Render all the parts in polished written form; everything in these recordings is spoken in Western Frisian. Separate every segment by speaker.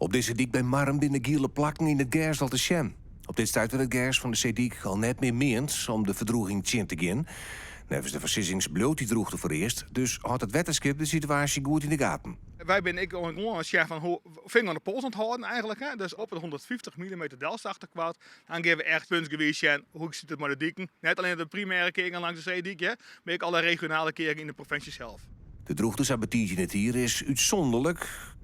Speaker 1: Op de seedyk by Marrum binne giele plakken yn it gers al te sjen. Op dit stuit wurdt it gers fan de seedyk al net mear meand om de ferdrûging tsjin te gean. Neffens de foarsizzings bliuwt dy drûchte foarearst, dus hâldt it wetterskip de situaasje goed yn de gaten.
Speaker 2: Wy binne ek gewoan oan it sjen fan hoe finger oan de pols oan it hâlden eigentlik. Hè. Dus op it 150 mm delslachtekoart dan gean we echt puntsgewiis sjen hoe sit it mei de diken. Net allinnich de primêre kearingen langs de seedyk, hè, mar ek alle regionale kearingen yn de provinsje sels.
Speaker 1: De drûchte sa betiid yn it jier is útsûnderlik.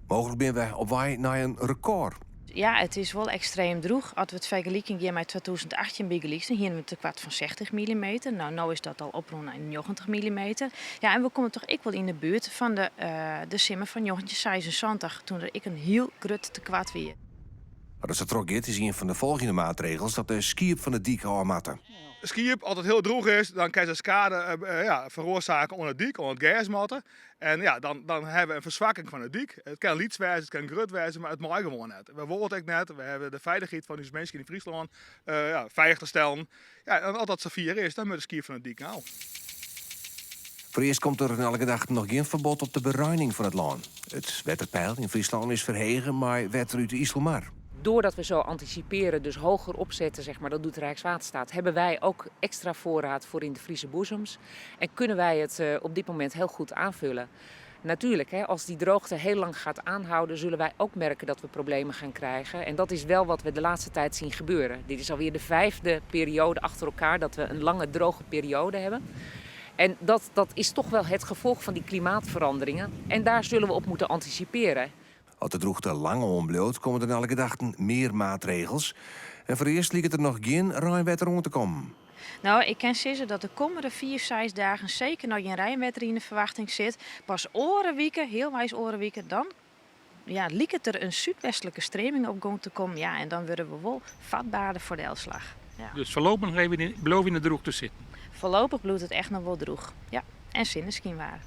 Speaker 1: Mooglik binne we op wei nei in rekôr.
Speaker 3: Ja, it is wol ekstreem drûch. As we it fergeliken gean mei 2018 bygelyks, dan hiene we in tekoart fan 60 millimeter. No, no is dat al oprûn nei 90 millimeter. Ja, en we komme toch ek wol yn de buert fan de, de simmer fan 1976, toen der ek in hiel grut tekoart wie.
Speaker 1: As it sa trochgiet is ien fan de folgjende maatregels dat de skiep fan de dyk ôf moatte.
Speaker 2: Skiep, as it hiel drûch is, dan kinne se skade ja, feroarsaakje oan de dyk, oan it gersmatte. En ja, dan, dan hawwe we in ferswakking fan de dyk. It kin lyts wêze, it kin grut wêze, mar it mei gewoan net. We wolle it ek net. We hawwe de feilichheid fan ús minsken yn Fryslân ja, feilich te stellen. Ja, en as dat safier is, dan moat de skiep fan de dyk ôf.
Speaker 1: Foarearst komt der nei alle gedachten noch gjin ferbod op de bereining fan it lân. It wetterpeil yn Fryslân is ferhege mei wetter út de Iselmar.
Speaker 4: Doordat we zo anticiperen, dus hoger opzetten, zeg maar, dat doet Rijkswaterstaat, hebben wij ook extra voorraad voor in de Friese boezems. En kunnen wij het op dit moment heel goed aanvullen. Natuurlijk, hè, als die droogte heel lang gaat aanhouden, zullen wij ook merken dat we problemen gaan krijgen. En dat is wel wat we de laatste tijd zien gebeuren. Dit is alweer de vijfde periode achter elkaar dat we een lange droge periode hebben. En dat, dat is toch wel het gevolg van die klimaatveranderingen. En daar zullen we op moeten anticiperen.
Speaker 1: As de drûchte lang oanbliuwt, komme der nei alle gedachten mear maatregels. En foarearst liket der noch gjin reinwetter oan te kommen.
Speaker 3: No, ik kin sizze dat de kommende fiif, seis dagen seker noch gjin reinwetter yn de ferwachting sit. Pas oare wike, healweis oare wike, dan ja, liket der in súdwestlike streaming op gong te kommen. Ja, en dan wurde we wol fatberder foar delslach. Ja.
Speaker 5: Dus foarlopich noch even bliuwe yn de drûchte sitten?
Speaker 3: Foarlopich bliuwt it echt noch wol drûch. Ja, en sinneskynwaar.